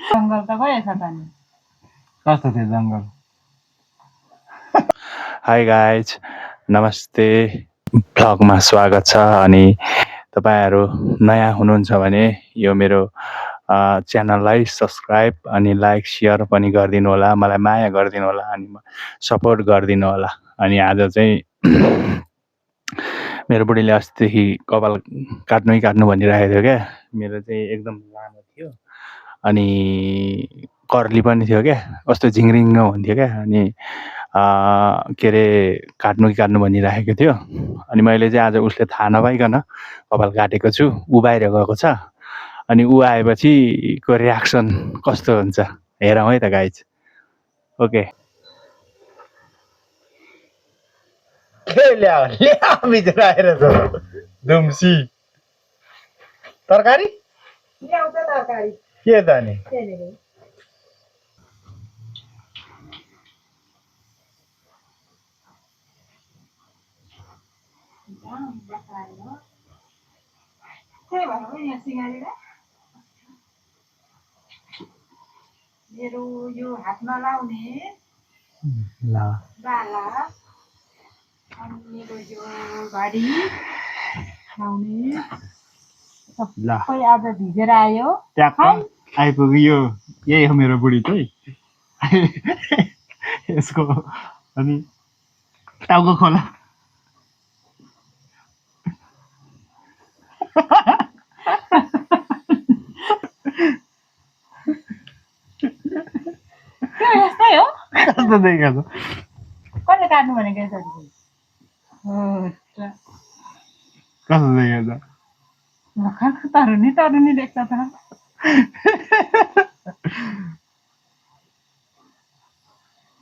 जंगल त गएछ त नि कस्तो थियो जङ्गल हाई गाइज नमस्ते भ्लगमा स्वागत छ अनि तपाईहरु नयाँ हुनुहुन्छ भने यो मेरो च्यानललाई सब्स्क्राइब अनि लाइक शेयर पनि गरिदिनु होला मलाई माया गरिदिनु होला अनि सपोर्ट गरिदिनु होला अनि आज चाहिँ मेरो बुढीले अस्तिदेखि कपाल काट्नु भनिरहेको थियो क्या मेरो चाहिँ एकदम लामो थियो अनि कर्ली पनि थियो क्या कस्तो झिङ्रिङ्ग हुन्थ्यो क्या अनि के अरे काट्नु भनिरहेको थियो अनि मैले चाहिँ आज उसले थाहा नपाइकन कपाल काटेको छु ऊ बाहिर गएको छ अनि ऊ आएपछि को रियाक्सन कस्तो हुन्छ हेरौँ है त गाइज ओके के ल्या भित्र आएर त दुम्सी तरकारी ल्याउँछ तरकारी के त नि मेरो यो हातमा लाउने ल बाला अनि मेरो यो घडी लाउने ल सबै आज भिजेर आयो ट्याक्क आइपुग्यो यही हो मेरो बुढी चाहिँ यसको अनि टाउको खोला त्यो यस्तै हो कस्तो देखेको कसले काट्नु भनेको यसरी कस्तो देखेको तरुनी देख्छ त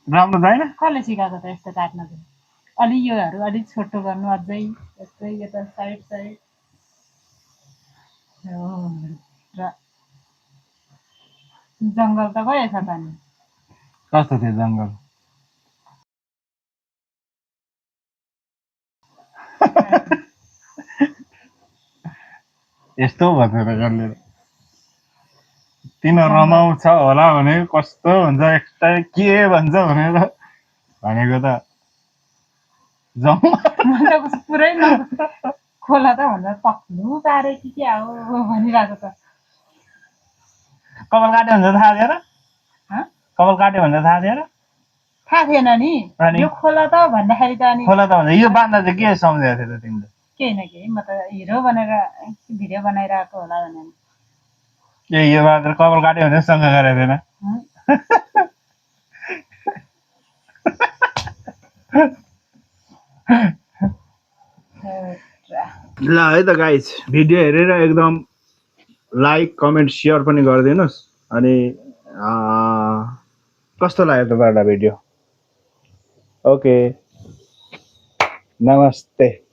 राम्रो छैन कसले सिकाएको त यस्तो काट्न चाहिँ अलि योहरू अलिक छोटो गर्नु अझै यस्तै यता साइड साइड र जङ्गल त गएछ त नि कस्तो थियो जङ्गल यस्तो भनेर गर्ने तिनीहरू रमाउँछ होला भने कस्तो हुन्छ एक्स्ट्रा के भन्छ भनेर भनेको त पुरै खोला त भन्दा पक्नु पारे कि क्या हो भनिरहेको त कपाल काट्यो भनेर थाहा थिएन कपाल काट्यो भनेर थाहा थिएन थाहा थिएन नि यो खोला त भन्दाखेरि त अनि खोला त भन्दा यो बाँध्दा चाहिँ के सम्झेको थियो त तिमीले केही न केही म त हिरो बनेर भिडियो बनाइरहेको होला भनेर ए यो बाँधेर कपाल काट्यो भनेर सँग गरेको थिएन ल है त गाइज भिडियो हेरेर एकदम लाइक कमेन्ट सेयर पनि गरिदिनुहोस् अनि कस्तो लाग्यो तपाईँहरूलाई भिडियो ओके नमस्ते